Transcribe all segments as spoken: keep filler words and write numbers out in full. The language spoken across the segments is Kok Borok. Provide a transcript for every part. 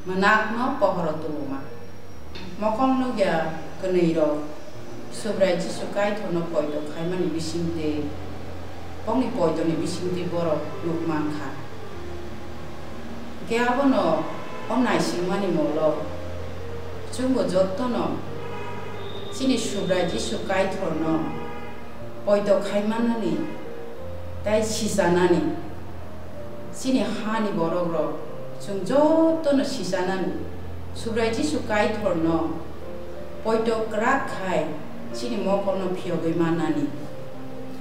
Mwnakno pohoro tubuma. Mokol nukya kwnwi rok Subrai Jisu Kaithorno poito khaimani bisingtwi, bongni poitoni bisingtwi borok nuk mankha. Hwnkhe abono o naisingmani molo chwngbo jotono chini Subrai Jisu Kaithorno poito khai mannani tei sichanani chini hani borokrok chwng jotono sichanani Subrai Jisu Kaithorno poito kwrak khai chini mokolno phiyogwi mannani.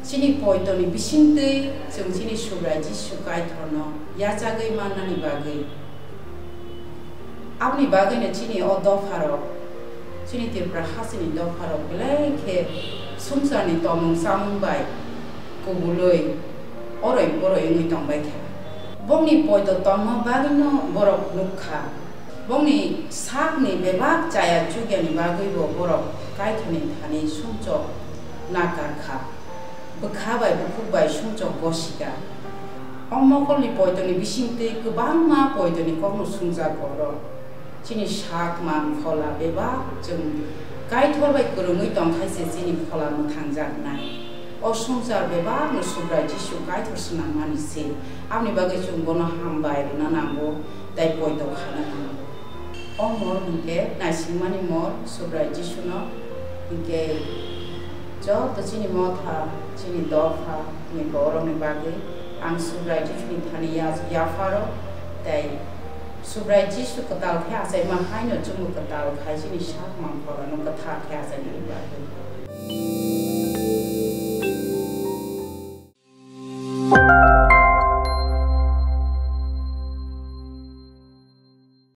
Chini poitoni bisingtwi chwng chini Subrai Jisu Kaithorno yachagwi mannani bagwi. Aboni bagwino chini o dopharok, chini Tripura hasteni dopharok belai khe swngcharni tongmung chamung bai kubulwi oroi poroi wngwi tongbai kha. Bongni poito tongma bagwino borok nuk kha. Bongni sakni bebak chaya chukyani bagwibo borok Kaitorni thani sumchok nakar kha. Bwkha bai bukhuk bai sumchok gosika. O mokolni poitoni bisingtwi kwbangma poitoni kokno sumjak oro. Chini sak mang phola bebak chwng Kaitor bai kwrwngwi tong khai se chini phola mwthangjaknai. O swngchar bebakno Subrai Jisu Kaitor swnamnani se. Aboni bagwi chwng bono hambai rwna nango tei poito khana nango. O mol hwnkhe naisingmani mol Subrai Jisuno, hwnkhe joto chini motha, chini dopha ni borokni bagwi ang Subrai Jisuni thani ya-, yapharo tei Subrai Jisu kwtal khe achaima haino chwngbo kwtal khai chini sak mang pholano kwthar khe achainani bagwi.